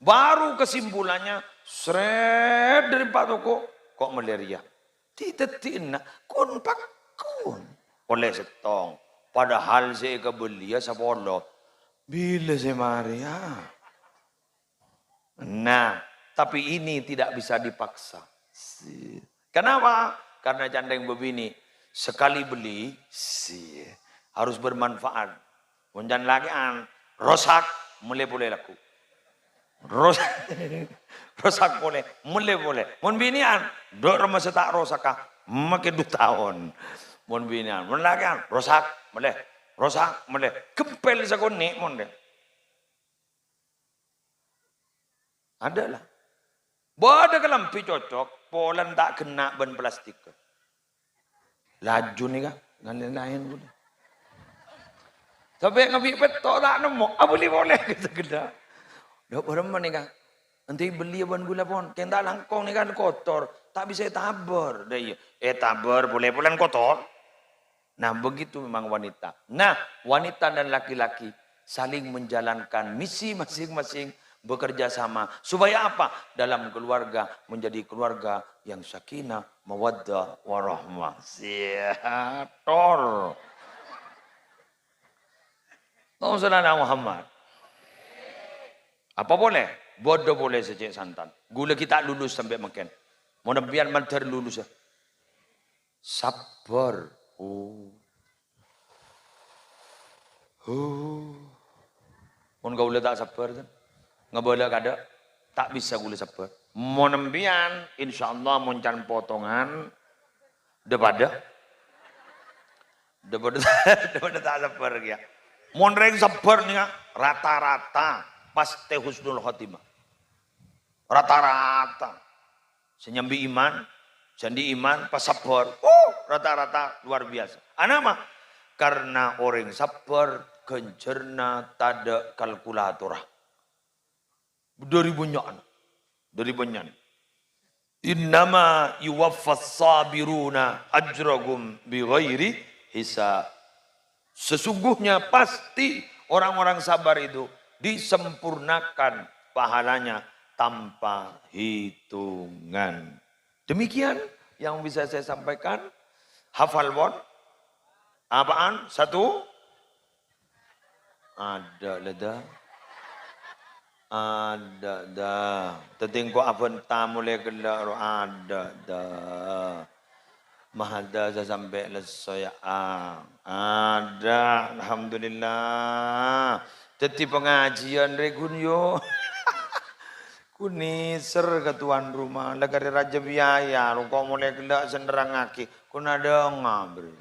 Baru kesimpulannya, sret dâri pa' toko, ko' mellè rèya. Dhi-dhâddhina, kun-pakkun. Ollè sèttong. Padahal sè èkabelliyâ sapolo. Bilâ sè marèya? Nah, tapi ini tidak bisa dipaksa. Si-, kenapa? Karena ca'na rèng bâbinè', sekali beli, si-, harus bermanfaat. Mon can lakè'an, rosak, mellè polè lagghu'. Ros-, rosak polè, mellè polè. Mon binè'an, dhu' remma sè ta' rosakka, makè du taon. Mon binè'an, mon lakè'an, rosak, mellè, rosak, mellè. Gempel sakonè', mon dâ'. Adâ' la. Bâdâ kalambhi cocok, polana ta' ghenna' bân plastik. Laju nèka, ngan-, laèn ghulâ. Sampè' ngabi' pètto' ta' nemmo, abâli polè ghellâ'. Dhu' bârâmma nèka? Èngghi belliyâ bân ghulâ pon, kèng ta' langkong nèka kotor, ta' bisa ètabâr. Dâ' iyâ, ètabâr polè polana kotor. Nah, begitu memang wanita. Nah, wanita dan laki-laki saling menjalankan misi masing-masing, bekerja sama. Supaya apa? Dalam keluarga menjadi keluarga yang sakinah, mawaddah, warahmah. Siator. Allahumma shalli ala Muhammad. Apa polè? Bâdâ polè sè cè' santan. Ghulâ ghi' ta' lulus sampè' mangkèn. Mon sampèyan mandhâr lulus, ya. Sabbhâr. Oh. Oh. Mon kaulâ ta' sabbhâr, kan? Ngabâlâ kadâ', ta' bisa kaulâ sabbhâr. Mon sampèyan, insyaallah mon can potongan, dâ-padâ. Dâ-padâ, dâ-padâ ta' sabbhâr kèya. Mon rèng sabbhâr nèka rata-rata pastè husnul khotimah. Rata-rata. Sè nyambi iman, sè andi' iman, pas sabbhâr, uh, rata-rata luar biasa. Anapa? Karena orèng sabbhâr ghânjhârna tadâ' kalkulatorra. Dâri bânnya'na. Dâri bânnya'na. "Innama yuwaffas sabiruna ajrahum bighairi hisab." Sesungguhnya pasti orang-orang sabar itu disempurnakan pahalanya tanpa hitungan. Demikian yang bisa saya sampaikan. Hafal pon? Apaan? Satu? Adâ' la dâ. Adâ' dâ. Tadâ' engko' abânta molè ghellâ' ro adâ' dâ. Mahadâ sasampè' lesso ya, a. Adâ', alhamdulillah. Dâddhi pangajiân rè ghun yo. Ghun nèser ka tuan rumah, la karè rajâ biaya, engko' molè ghellâ' sè nerrangngaghi. Ghun adâ' ngabri.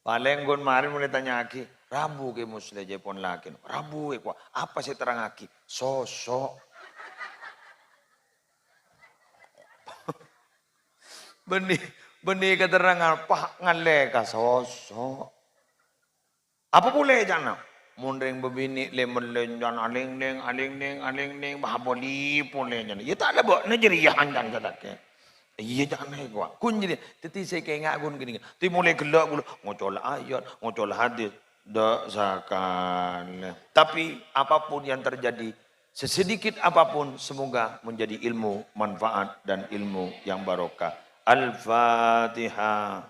Palèng ghun marè molè tanya'aghi, "Rabu Kè Musleh jâ' pon lakèna?" "Rabu, è, kowa." "Apa sè èterrangngaghi?" "Soso'." Bânnè, bânnè katerrangan, pas ngallè ka soso'. "Apa polè?" ca'na. Mon rèng bâbinè' lè-mellè can alèng-lèng, alèng-lèng, alèng-lèng, bâh abâli polè can. Iyâ ta' la bâ'na jârèya can satèya. Iyâ ca'na è kowa. Ghun jârèya. Dâddhi sè kaènga' ghun ghânèka. Dâddhi molè ghellâ' ghulâ ngocol ayat, ngocol hadis. Dâ' sakalè. Tapi apapun yang terjadi, sesedikit apapun, semoga menjadi ilmu manfaat dan ilmu yang barokah. Al-Fatihah.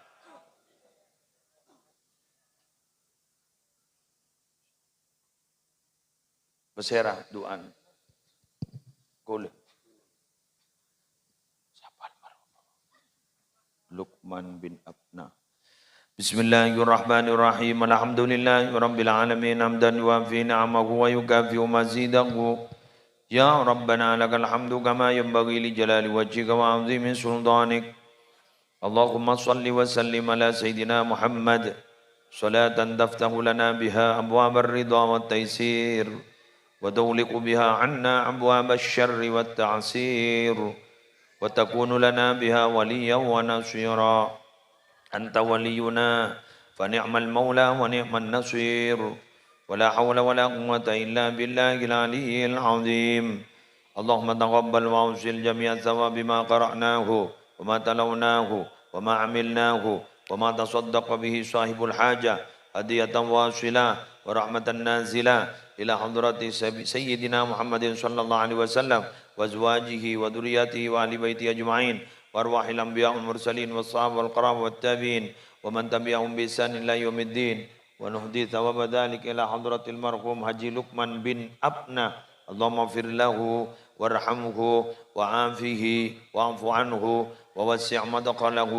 Pasèra du'ana? Kaulâ. Sapa almarhum? Lukman bin Abna. Bismillahirrahmanirrahim. Alhamdulillahirabbil alamin. Hamdan yuwafi ni'amahu wa yukafi'u mazidahu. Ya Rabbana lakal hamdu kama yanbaghi li jalali wajhika wa 'azimi sultanik. اللهم صل وسلم على سيدنا محمد، صلاة تفتح لنا بها أبواب الرضا والتيسير، وتغلق بها عنا أبواب الشر والتعسير، وتكون لنا بها وليا ونصيرا. أنت ولينا فنعم المولى ونعم النصير، ولا حول ولا قوة إلا بالله العلي العظيم. اللهم تقبل وأوصل جميع ثواب ما قرأناه وما تلوناه وما عملناه وما تصدق به صاحب الحاجة هدية واصلة ورحمة نازلة إلى حضرة سب-، سيدنا محمد صلى الله عليه وسلم وأزواجه وذريته وأهل بيته أجمعين وأرواح الأنبياء والمرسلين والصحابة والقرابة والتابعين ومن تبعهم بإحسان إلى يوم الدين. ونهدي ثواب ذلك إلى حضرة المرحوم حاجي لقمان بن أبنة. اللهم اغفر له وارحمه وعافه واعف عنه ووسع مدخله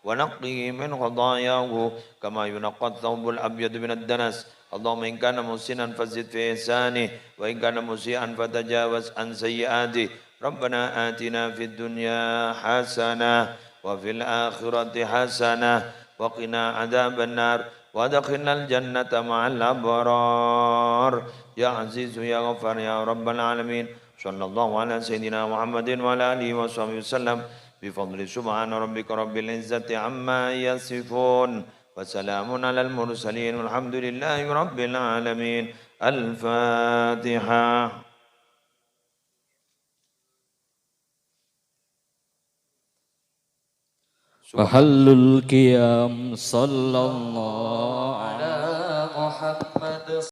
ونقه من خطاياه كما ينقى الثوب الأبيض من الدنس. اللهم إن كان محسنا فزد في إحسانه، وإن كان مسيئا فتجاوز عن سيئاته. ربنا آتنا في الدنيا حسنة وفي الآخرة حسنة وقنا عذاب النار وأدخلنا الجنة مع الأبرار يا عزيز يا غفار يا رب العالمين. صلى الله على سيدنا محمد وعلى آله وصحبه وسلم بفضل سبحان ربك رب العزة عما يصفون وسلام على المرسلين والحمد لله رب العالمين. الفاتحة. محل القيام. صلى الله على محمد.